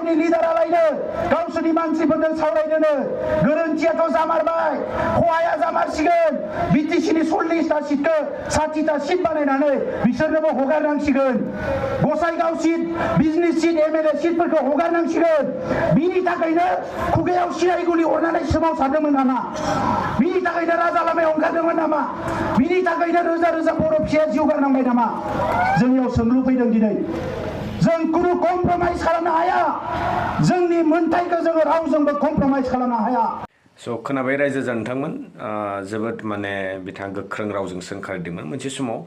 गावनि लिडारालायनो गावसोरनि मानसिफोरजों सावरायनोनो गोरोन्थियाथ' जामारबाय खहाया जामारसिगोन बिटिसिनि 40टा सिटखौ 60टा सिट बानायनानै बिसोरनोबो हगारनांसिगोन Gossaigaon seat business seat MLA सिटफोरखौ हगारनांसिगोन बिनि थाखायनो खुगायाव सिलाइ गुलि अरनानै सोमावसारदोंमोन नामा बिनि थाखायनो राजा लामायाव ओंखारदोंमोन नामा बिनि थाखायनो रोजा रोजा बर' फिसाया जिउ गारनांबाय नामा जोंनियाव सोंलु फैदों दिनै जों कुनु कमप्रमाइज खालामनो हाया जोंनि मोनथायखौ जोङो रावजोंबो कमप्रमाइज खालामनो हाया खोनाबाय रायजो नोंथांमोन जोबोद माने बिथाङा गोख्रों रावजों सोंखारिदोंमोन मोनसे समाव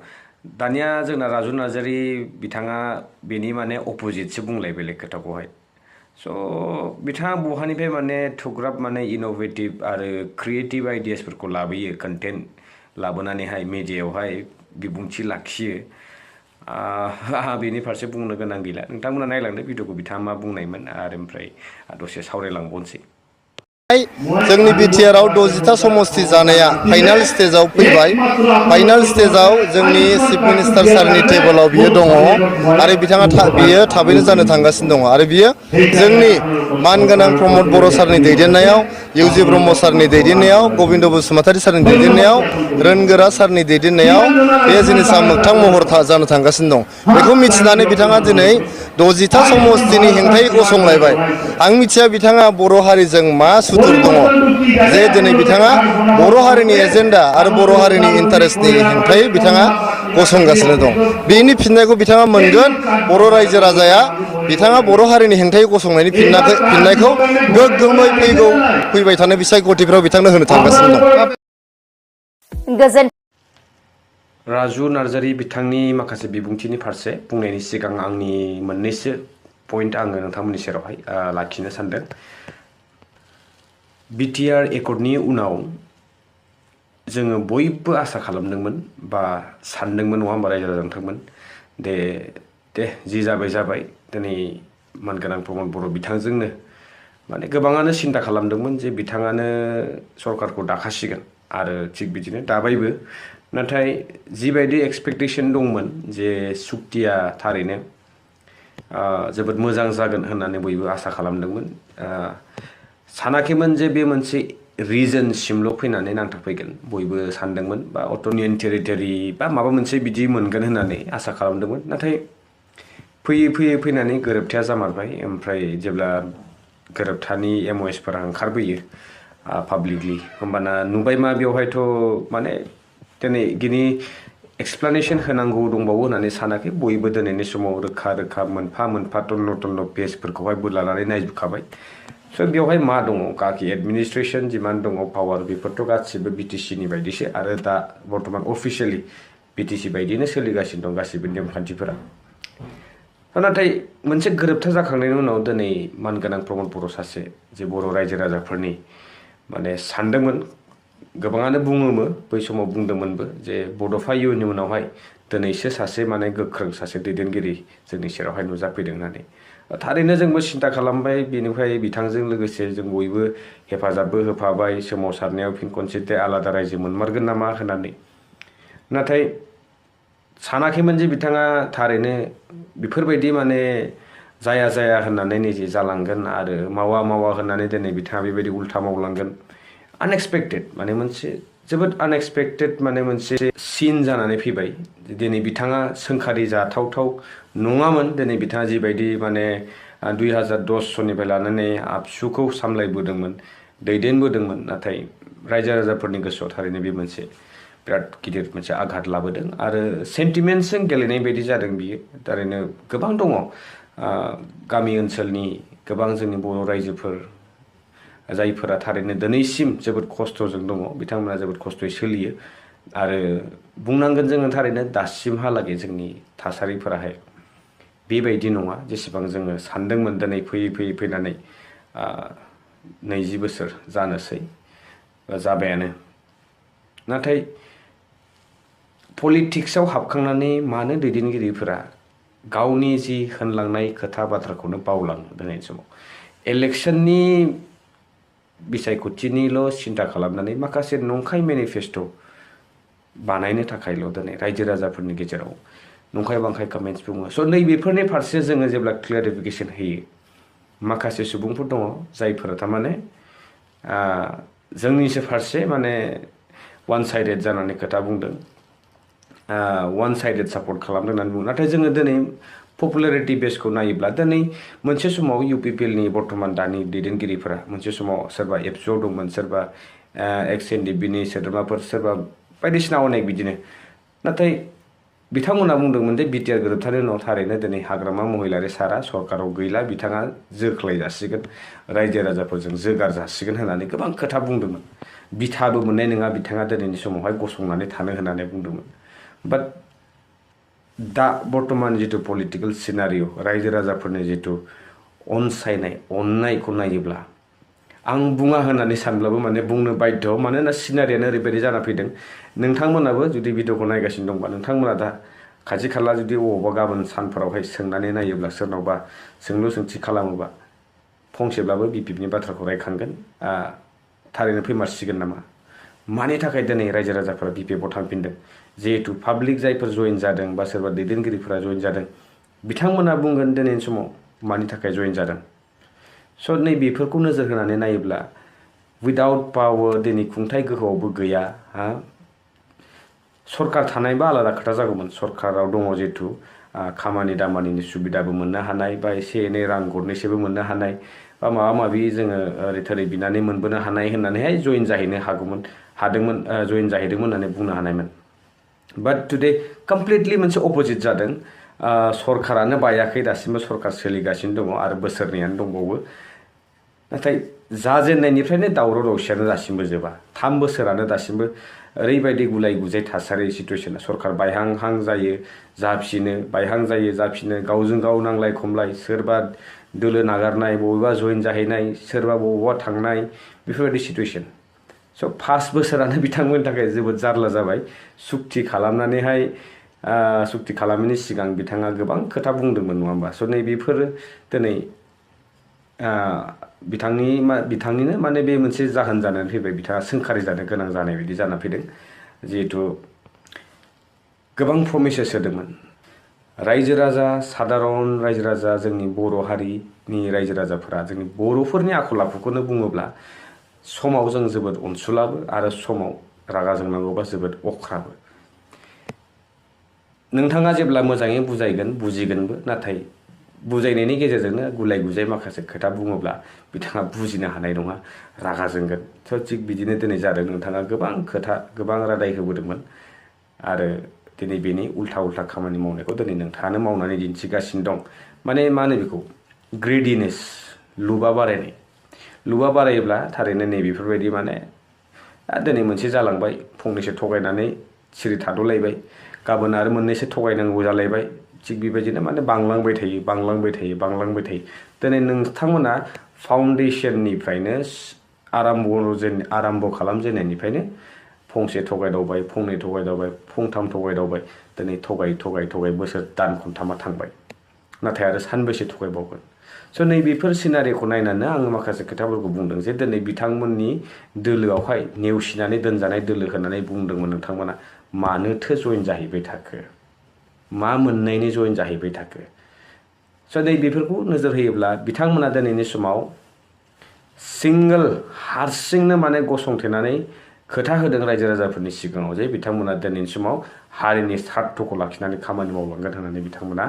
दानिया जोंना राजु नार्जारि बिथाङा बेनि माने अपोजिटसो बुंलाय बेलेग खोथाखौहाय बिथाङा बहानिफ्राय माने थुग्राब माने इनोभेटिभ आरो क्रिएटिभ आइडियासफोरखौ लाबोयो कन्टेन्ट लाबोनानैहाय मिडियायावहाय बिबुंथि लाखियो आहा बेनि फारसे बुंनो गोनां गैला नोंथांमोना नायलांदो भिडिअखौ बिथाङा मा बुंनायमोन आरो ओमफ्राय दसे सावरायलांबावनोसै जोंनि बिटिआरआव 60टा समस्ति जानाया फाइनाल स्टेजाव फैबाय फाइनाल स्टेजाव जोंनि चिफ मिनिस्टार सारनि टेबोलाव बियो दङ आरो बिथाङा बियो थाबैनो जानो थांगासिनो दङ आरो बियो जोंनि मानगोनां प्रमोद बर' सारनि दैदेननायाव इउजि ब्रह्म सारनि दैदेननायाव गबिन्द बसुमतारी सारनि दैदेननायाव रोनगोरा सारनि दैदेननायाव बे जिनिसा मोगथां महर जानो थांगासिनो दं बेखौ मिथिनानै बिथाङा दिनै 60टा समस्तिनि हेंथायै गसंलायबाय आं मिथिया बिथाङा बर' हारिजों मा सुथुर दङ जे दिनै बिथाङा बर' हारिनि एजेन्डा आरो बर' हारिनि इन्टारेस्टनि हेंथायै बिथाङा गसंगासिनो दं बेनि फिननायखौ बिथाङा मोनगोन बर' रायजो राजाया बिथाङा बर' हारिनि हेंथायै गसंनायनि फिननायखौ गोग्गोमै फैबाय थानाय बिसायख'थिफोराव बिथांनो होनो थांगासिनो दं राजु नार्जारि बिथांनि माखासे बिबुंथिनि फारसे बुंनायनि सिगां आंनि मोननैसो पइन्ट आङो नोंथांमोननि सेरावहाय लाखिनो सानदों बिटिआर एकर्डनि उनाव जोङो बयबो आसा खालामदोंमोन बा सानदोंमोन नङा होमबा रायजो नोंथांमोन दे जि जाबाय दिनै मानगोनां प्रमद बर' बिथांजोंनो माने गोबाङानो सिन्था खालामदोंमोन जे बिथाङानो सरकारखौ दाखासिगोन आरो थिग बिदिनो दाबायबो नाथाय जिबायदि एक्सपेक्टेसन दंमोन जे सुक्तिया थारैनो जोबोद मोजां जागोन होननानै बयबो आसा खालामदोंमोन सानाखैमोन जे बे मोनसे रिजनसिमल' फैनानै नांथाबफैगोन बयबो सानदोंमोन बा अट'नियन टेरिटरि बा माबा मोनसे बिदि मोनगोन होननानै आसा खालामदोंमोन नाथाय फैयै फैनानै गोरोबथाया जामारबाय ओमफ्राय जेब्ला गोरोबथानि एमअएसफोरा ओंखारबोयो पाब्लिकलि होमबाना नुबाय मा बेवहायथ' माने दिनै गिनि एक्सप्लेनेसन होनांगौ दंबावो होननानै सानाखै बयबो दिनैनि समाव रोखा मोनफा टन्न पेजफोरखौहाय बोलानानै नायजोबखाबाय बेवहाय मा दङ काकि एडमिनिस्ट्रेसन जिमान दङ पावार बेफोरथ' गासिबो बिटिसिनि बायदिसो आरो दा बर्तमान अफिसियेलि बिटिसि बायदिनो सोलिगासिनो दं गासिबो नेमखान्थिफोरा नाथाय मोनसे गोरोबथा जाखांनायनि उनाव दिनै मानगोनां प्रमद बर' सासे जे बर' रायजो राजाफोरनि माने सानदोंमोन गोबाङानो बुङोमोन बै समाव बुंदोंमोनबो जे बड'फा इयुनि उनावहाय दिनैसो सासे माने गोख्रों सासे दैदेनगिरि जोंनि सेरावहाय नुजाफैदों होननानै थारैनो जोंबो सिन्था खालामबाय बेनिफ्राय बिथांजों लोगोसे जों बयबो हेफाजाबबो होफाबाय सोमावसारनायाव फिन खनसे आलादा रायजो मोनमारगोन नामा होननानै नाथाय सानाखैमोन जे बिथाङा थारैनो बेफोरबायदि माने जाया होननानै निजे जालांगोन आरो मावा होननानै दिनै बिथाङा बेबायदि उल्था मावलांगोन आनएक्सपेक्टेड माने मोनसे जोबोद आनएक्सपेक्टेड माने मोनसे सिन जानानै फैबाय दिनै बिथाङा सोंखारि जाथावथाव नङामोन दिनै बिथाङा जिबायदि माने 2010 सननिफ्राय लानानै आबसुखौ सामलायबोदोंमोन दैदेनबोदोंमोन नाथाय रायजो राजाफोरनि गोसोआव थारैनो बे मोनसे बिराद गिदिर मोनसे आघात लाबोदों आरो सेन्टिमेन्टजों गेलेनाय बायदि जादों बियो थारैनो गोबां दङ गामि ओनसोलनि गोबां जोंनि बर' रायजोफोर जायफोरा थारैनो दिनैसिम जोबोद खस्थ'जों दङ बिथांमोना जोबोद खस्थ'यै सोलियो आरो बुंनांगोन जोङो थारैनो दासिमहालागै जोंनि थासारिफोराहाय बेबायदि नङा जेसेबां जोङो सानदोंमोन दिनै फैनानै 20 बोसोर जानोसै जाबायानो नाथाय पलिटिक्सआव हाबखांनानै मानो दैदेनगिरिफोरा गावनि जि होनलांनाय खोथा बाथ्राखौनो बावलाङो दिनैनि समाव इलेक्शननि बिसायख'थिनिल' सिन्था खालामनानै माखासे नंखाय मेनिफेस्ट' बानायनो थाखायल' दिनै रायजो राजाफोरनि गेजेराव नंखाय बांखाय कमेन्ट्स बुङो स' नैबेफोरनि फारसे जोङो जेब्ला क्लियारिफिकेसन होयो माखासे सुबुंफोर दङ जायफोरा थारमाने जोंनिसो फारसे माने वान साइडेड जानानै खोथा बुंदों वान साइडेड सापर्ट खालामदों होननानै बुङो नाथाय जोङो दिनै पपुलारिटी बेसखौ नायोब्ला दिनै मोनसे समाव UPPLनि बर्तमान दानि दैदेनगिरिफोरा मोनसे समाव सोरबा एबसुआव दंमोन सोरबा एक्स-एनडि बिनि सोद्रोमाफोर सोरबा बायदिसिना अनेक बिदिनो नाथाय बिथांमोना बुंदोंमोन जे बिटिआर गोरोबथानि उनाव थारैनो दिनै हाग्रामा महिलारि सारा सरकाराव गैला बिथाङा जोख्लाय जासिगोन रायजो राजाफोरजों जोगार जासिगोन होननानै गोबां खोथा बुंदोंमोन बिथाबो मोननाय नङा बिथाङा दिनैनि समावहाय गसंनानै थानो होननानै बुंदोंमोन बाट दा बर्तमान जितु पलिटिकल सिनारिय रायजो राजाफोरनि जितु अनसायनाय अननायखौ नायोब्ला आं बुङा होननानै सानब्लाबो माने बुंनो बाध्य मानोना सिनारियानो ओरैबायदि जाना फैदों नोंथांमोनाबो जुदि भिडिअखौ नायगासिनो दंबा नोंथांमोना दा खाथि खाला जुदि अबावबा गाबोन सानफोरावहाय सोंनानै नायोब्ला सोरनावबा सोंलु सोंथि खालामोबा फंसेब्लाबो बिपिएफनि बाथ्राखौ रायखांगोन थारैनो फैमारसिगोन नामा मानि थाखाय दिनै रायजो राजाफोरा बिपिएफआव थांफिनदों जिहेतु पाब्लिक जायफोर जइन जादों बा सोरबा दैदेनगिरिफोरा जइन जादों बिथांमोना बुंगोन दिनैनि समाव मानि थाखाय जइन जादों स' नै बेफोरखौ नोजोर होनानै नायोब्ला उइदाउट पावार दिनै खुंथाय गोहोआवबो गैया सरकार थानायबा आलादा खोथा जागौमोन सरकाराव दङ जिहेतु खामानि दामानिनि सुबिदाबो मोननो हानाय बा एसे एनै रां गरनैसोबो मोननो हानाय बा माबा माबि जोङो ओरै थोरै बिनानै मोनबोनो हानाय होननानैहाय जइन जाहैनो हादोंमोन जइन जाहैदोंमोन होननानै बुंनो हानायमोन बाट टुडे कमप्लिटलि मोनसे अपोजिट जादों सरकारानो बायाखै दासिमबो सरकार सोलिगासिनो दङ आरो बोसोरनैयानो दंबावो नाथाय जाजेननायनिफ्रायनो दावराव दावसियानो दासिमबो जोबा 3 बोसोरानो दासिमबो ओरैबायदि गुलाय गुजाय थासारि सिचुएसना सरकार बायहां जायो जाफिनो बायहां जायो जाफिनो गावजों गाव नांलाय खमलाय सोरबा दोलो नागारनाय बबेबा जइन जाहैनाय सोरबा बबेबा थांनाय बेफोरबायदि सिचुएसन स' 5 बोसोरानो बिथांमोननि थाखाय जोबोद जारला जाबाय सुक्ति खालामनानैहाय सुक्ति खालामैनि सिगां बिथाङा गोबां खोथा बुंदोंमोन नङा होमबा स' नै बेफोरो दिनै बिथांनिनो माने बे मोनसे जाहोन जानानै फैबाय बिथाङा सोंखारि जानो गोनां जानाय बायदि जाना फैदों जिहेतु गोबां प्रमिसेस होदोंमोन रायजो राजा सादारन रायजो राजा जोंनि बर' हारिनि रायजो राजाफोरा जोंनि बर'फोरनि आखल आखुखौनो बुङोब्ला समाव जों जोबोद अनसुलाबो आरो समाव रागा जोंनांगौबा जोबोद अख्राबो नोंथाङा जेब्ला मोजाङै बुजायगोन बुजिगोनबो नाथाय बुजायनायनि गेजेरजोंनो गुलाय गुजाय माखासे खोथा बुङोब्ला बिथाङा बुजिनो हानाय नङा रागा जोंगोन थ' थिग बिदिनो दिनै जादों नोंथाङा गोबां खोथा गोबां रादाय होबोदोंमोन आरो दिनै बेनि उल्था खामानि मावनायखौ दिनै नोंथाङानो मावनानै दिन्थिगासिनो दं माने मा होनो बेखौ ग्रेडिनेस लुबा बारायोब्ला थारैनो नै बेफोरबायदि माने दिनै मोनसे जालांबाय फंनैसो थगायनानै सिरि थाद'लायबाय गाबोन आरो मोननैसो थगायनांगौ जालायबाय थिग बेबायदिनो माने बांलांबाय थायो दिनै नोंथांमोना फाउन्डेसननिफ्रायनो आराम्भ खालामजेननायनिफ्रायनो फंसे थगायदावबाय फंनै थगायदावबाय फंथाम थगायदावबाय दिनै थगाय बोसोर दान खनथामा थांबाय नाथाय आरो सानबेसे थगायबावगोन स' नै बेफोर सिनारिखौ नायनानै आङो माखासे खोथाफोरखौ बुंदों जे दिनै बिथांमोननि दोलोआवहाय नेवसिनानै दोनजानाय दोलो होननानै बुंदोंमोन नोंथांमोना मानोथो जइन जाहैबाय थाखो मा मोननायनि जइन जाहैबाय थाखो स' नै बेफोरखौ नोजोर होयोब्ला बिथांमोना दिनैनि समाव सिंगोल हारसिंनो माने गसंथेनानै खोथा होदों रायजो राजाफोरनि सिगाङाव जे बिथांमोना दिनैनि समाव हारिनि स्वार्थखौ लाखिनानै खामानि मावलांगोन होननानै बिथांमोना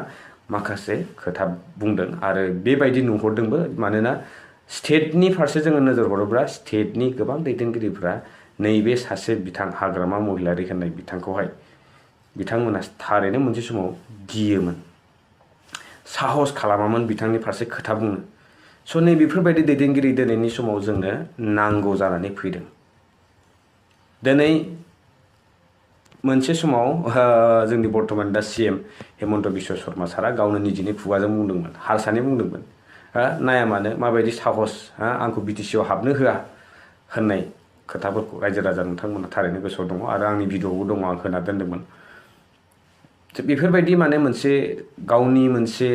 माखासे खोथा बुंदों आरो बेबायदि नुहरदोंबो मानोना स्टेटनि फारसे जोङो नोजोर हरोब्ला स्टेटनि गोबां दैदेनगिरिफोरा नैबे सासे बिथां हाग्रामा महिलारि होननाय बिथांमोना थारैनो मोनसे समाव गियोमोन साहस खालामामोन बिथांनि फारसे खोथा बुंनो स' नै बेफोरबायदि दैदेनगिरि दिनैनि समाव जोंनो नांगौ जानानै फैदों दिनै मोनसे समाव जोंनि बर्तमान दा CM हेमन्त बिश्व शर्मा सारा गावनो निजिनि खुगाजों बुंदोंमोन हारसानि बुंदोंमोन नाया मानो माबायदि साहस आंखौ BTCआव हाबनो होआ होननाय खोथाफोरखौ रायजो राजा नोंथांमोना थारैनो गोसोआव दङ आरो आंनि भिडिअ'बो दङ आं होना दोनदोंमोन बेफोरबायदि माने मोनसे गावनि मोनसे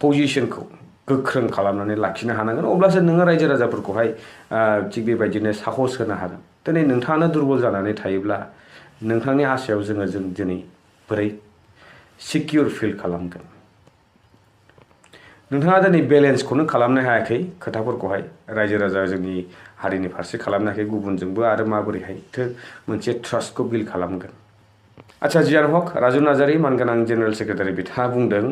पजिशनखौ गोख्रों खालामनानै लाखिनो हानांगोन अब्लासो नोङो रायजो राजाफोरखौहाय थिग बेबायदिनो साहस होनो हागोन दिनै नोंथाङानो दुरबल जानानै थायोब्ला नोंथांनि आसायाव जों दिनै बोरै सिकिउर फिल खालामगोन नोंथाङा दिनै बेलेन्सखौनो खालामनो हायाखै खोथाफोरखौहाय रायजो राजा जोंनि हारिनि फारसे खालामनो हायाखै गुबुनजोंबो आरो माबोरैहायथो मोनसे ट्रास्टखौ बिल्ड खालामगोन आच्छा जियानो हक राजु नार्जारी मानगोनां जेनेरेल सेक्रेटारि बिथाङा बुंदों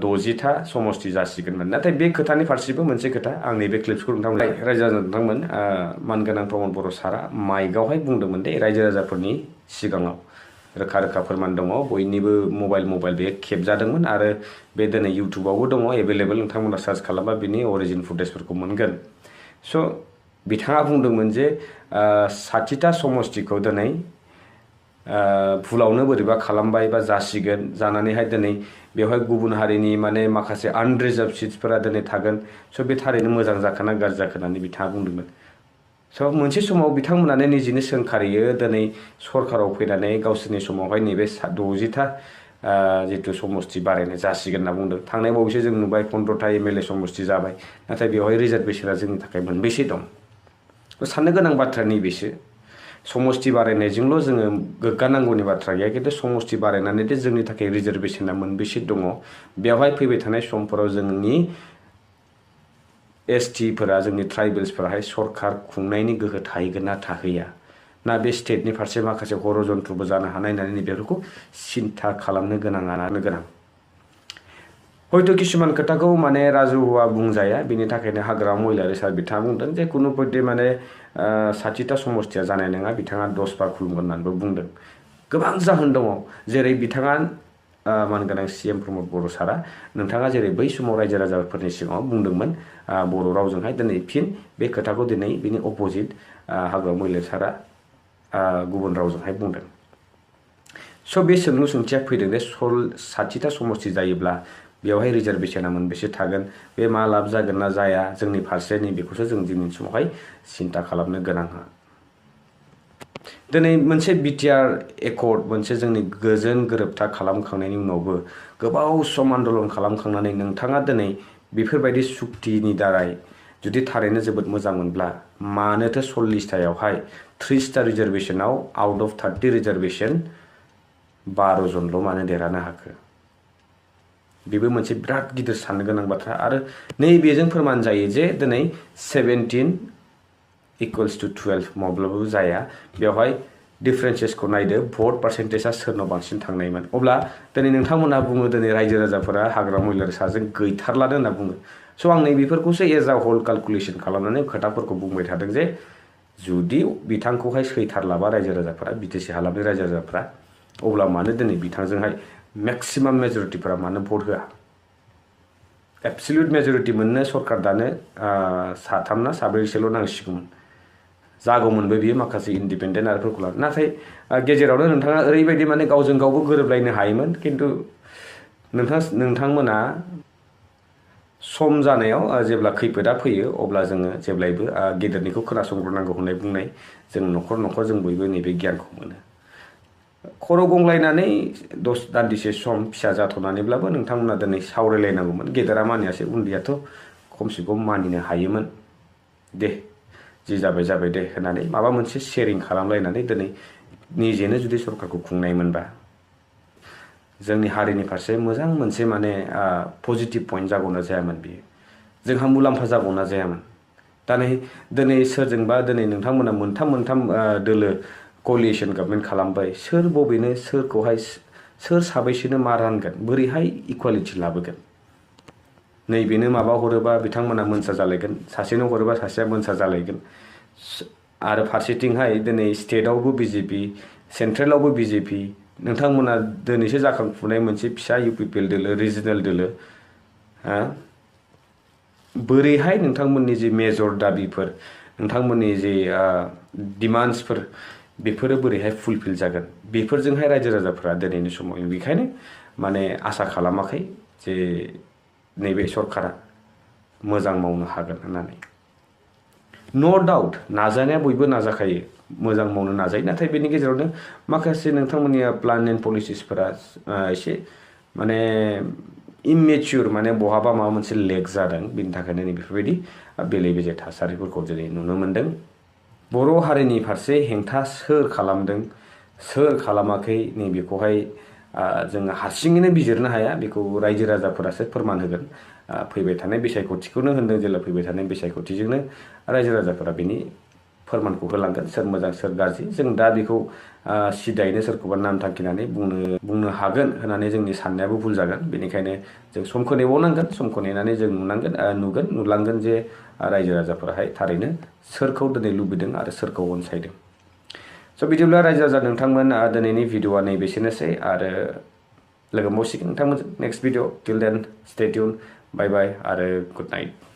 60टा समष्टि जासिगोनमोन नाथाय बे खोथानि फारसेबो मोनसे खोथा आं नैबे क्लिप्सखौ नोंथांमोन रायजो राजा नोंथांमोन मानगोनां प्रमद बर' सारा माइकआवहाय बुंदोंमोन दे रायजो राजाफोरनि सिगाङाव रोखा रोखा फोरमान दङ बयनिबो मबाइल बे खेबजादोंमोन आरो बे दिनै इउटुबावबो दङ एभेलेबल नोंथांमोना सार्च खालामबा बिनि अरिजिन फुटेजफोरखौ मोनगोन स' बिथाङा बुंदोंमोन जे 60टा समष्टिखौ दिनै भुलावनो बोरैबा खालामबाय बा जासिगोन जानानैहाय दिनै बेवहाय गुबुन हारिनि माने माखासे आनरिजार्भ सिट्सफोरा दिनै थागोन स' बे थारैनो मोजां जाखोना गाज्रि जाखो होननानै बिथाङा बुंदोंमोन स' मोनसे समाव बिथांमोनानो निजेनो सोंखारियो दिनै सरकाराव फैनानै गावसोरनि समावहाय नैबे 60टा जितु समष्टि बारायनाय जासिगोन होनना बुंदों थांनाय बावैसो जों नुबाय 15टा एमएलए समष्टि जाबाय नाथाय बेवहाय रिजार्भेशना जोंनि थाखाय मोनबेसे दं साननो गोनां बाथ्रा नैबेसो समष्टि बारायनायजोंल' जोङो गोग्गानांगौनि बाथ्रा गैया खिन्थु समष्टि बारायनानै दे जोंनि थाखाय रिजार्भेशना मोनबेसे दङ बेवहाय फैबाय थानाय समफोराव जोंनि एसटिफोरा जोंनि ट्राइबेल्सफोराहाय सरकार खुंनायनि गोहो थाहैगोन ना थाहैया ना बे स्टेटनि फारसे माखासे हरजन्त्रबो जानो हानाय होननानै बेफोरखौ सिन्था खालामनो गोनां हयथ' किसुमान खोथाखौ माने राजुआ बुंजाया बिनि थाखायनो हाग्रामा महिलारि सार बिथाङा बुंदों जे कुनु पयटे माने 60टा समष्टिया जानाय नङा बिथाङा 10 बार खुलुमगोन होननानैबो बुंदों गोबां जाहोन दङ जेरै बिथाङा मानगोनां सीएम प्रमद बर' सारा नोंथाङा जेरै बै समाव रायजो राजाफोरनि सिगाङाव बुंदोंमोन बर' रावजोंहाय दिनै फिन बे खोथाखौ दिनै बिनि अपोजिट हाग्रामा महिलारि सारा गुबुन रावजोंहाय बुंदों स' बे सोंथिया फैदों जे 60टा समष्टि जायोब्ला बेवहाय रिजार्भेशना मोनबेसे थागोन बे मा लाब जागोन ना जाया जोंनि फारसे बेखौसो जों दिनैनि समावहाय सिन्था खालामनो गोनां दिनै मोनसे बिटिआर एकर्ड मोनसे जोंनि गोजोन गोरोबथा खालामखांनायनि उनावबो गोबाव सम आन्दलन खालामखांनानै नोंथाङा दिनै बेफोरबायदि सुक्तिनि दाराय जुदि थारैनो जोबोद मोजां मोनब्ला मानोथो 40टायावहाय 30टा रिजार्भेशनाव आउट अफ 30 रिजार्भेशन 12 जनल' मानो देरहानो हाखो बेबो मोनसे बिराद गिदिर साननो गोनां बाथ्रा आरो नैबेजों फोरमान जायो जे दिनै 17 इक्वल्स टु 12 माब्लाबाबो जाया बेवहाय डिफारेन्सेसखौ नायदो भट पार्सेन्टेजआ सोरनाव बांसिन थांनायमोन अब्ला दिनै नोंथांमोना बुङो दिनै रायजो राजाफोरा हाग्रामा महिलारि साजों गैथारलानो होनना बुङो स' आं नैबेफोरखौसो एज आ होल केलकुलेसन खालामनानै खोथाफोरखौ बुंबाय थादों जे जुदि बिथांखौहाय सैथारलाबा रायजो राजाफोरा बिटिसि हालामनि रायजो राजाफोरा अब्ला मानो दिनै बिथांजोंहाय मेक्सिमाम मेजरिटिफोरा मानो भट होआ एबसलिउट मेजरिटि मोननो सरकार दानो 3 ना 4 नांसिगौमोन जागौमोनबो बियो माखासे इन्डिपेन्डेन्ट आरोफोरखौ लानानै नाथाय गेजेरावनो नोंथाङा ओरैबायदि माने गावजों गावबो गोरोबलायनो हायोमोन खिन्थु नोंथांमोना सम जानायाव जेब्ला खैफोदा फैयो अब्ला जोङो जेब्लायबो गेदेरनिखौ खोनासंग्रोनांगौ होननाय बुंनाय जों न'खर जों बयबो नैबे गियानखौ मोनो खर' गंग्लायनानै दान्दिसे सम फिसा जाथ'नानैब्लाबो नोंथांमोना दिनै सावरायलायनांगौमोन गेदेरा मानियासै उन्दैयाथ' खमसे खम मानिनो हायोमोन दे जि जाबाय दे होननानै माबा मोनसे शेयारिं खालामलायनानै दिनै निजेनो जुदि सरकारखौ खुंनाय मोनबा जोंनि हारिनि फारसे मोजां मोनसे माने पजिटिभ पइन्ट जागौना जायामोन बियो जोंहा मुलाम्फा जागौना जायामोन दिनै सोरजोंबा दिनै नोंथांमोना मोनथाम दोलो कलिएशन गभर्नमेन्ट खालामबाय सोर बबेनो सोरखौहाय सोर साबैसेनो मा रानगोन बोरैहाय इक्वालिटि लाबोगोन नैबेनो माबा हरोबा बिथांमोना मोनसा जालायगोन सासेनो हरोबा सासेया मोनसा जालायगोन आरो फारसेथिंहाय दिनै स्टेटआवबो बिजेपि सेन्ट्रेलावबो बिजेपि नोंथांमोना दिनैसो जाखांफुनाय मोनसे फिसा इउपिपिएल दोलो रिजनेल दोलो बोरैहाय नोंथांमोननि जे मेजर दाबिफोर नोंथांमोननि जे डिमान्ड्सफोर बेफोरो बोरैहाय फुलफिल जागोन बेफोरजोंहाय रायजो राजाफोरा दिनैनि समाव बेखायनो माने आसा खालामाखै जे नैबे सरकारा मोजां मावनो हागोन होननानै नो डाउट नाजानाया बयबो नाजाखायो मोजां मावनो नाजायो नाथाय बेनि गेजेरावनो माखासे नोंथांमोननि प्लान एन्ड पलिसिसफोरा एसे माने इमेच्युर माने बहाबा माबा मोनसे लेक जादों बेनि थाखायनो बेफोरबायदि बेले बेजे थासारिफोरखौ दिनै नुनो मोन्दों बर' हारिनि फारसे हेंथा सोर खालामदों सोर खालामाखै नैबेखौहाय जोङो हारसिङैनो बिजिरनो हाया बेखौ रायजो राजाफोरासो फोरमान होगोन फैबाय थानाय बिसायख'थिखौनो होनदों जेला फैबाय थानाय बिसायख'थिजोंनो रायजो राजाफोरा बिनि फोरमानखौ होलांगोन सोर मोजां सोर गाज्रि जों दा बेखौ सिदायैनो सोरखौबा नाम थांखिनानै बुंनो हागोन होननानै जोंनि साननायाबो भुल जागोन बेनिखायनो जों समखौ नेबावनांगोन समखौ नेनानै जों नुलांगोन जे रायजो राजाफोराहाय थारैनो सोरखौ दिनै लुबैदों आरो सोरखौ अनसायदों स' बिदिब्ला रायजो राजा नोंथांमोन दिनैनि भिडिअ'आ नैबेसेनोसै आरो लोगो मोनसिगोन नोंथांमोन नेक्स्ट भिडिअ टिल देन स्टे टिउन बाय बाय आरो गुड नाइट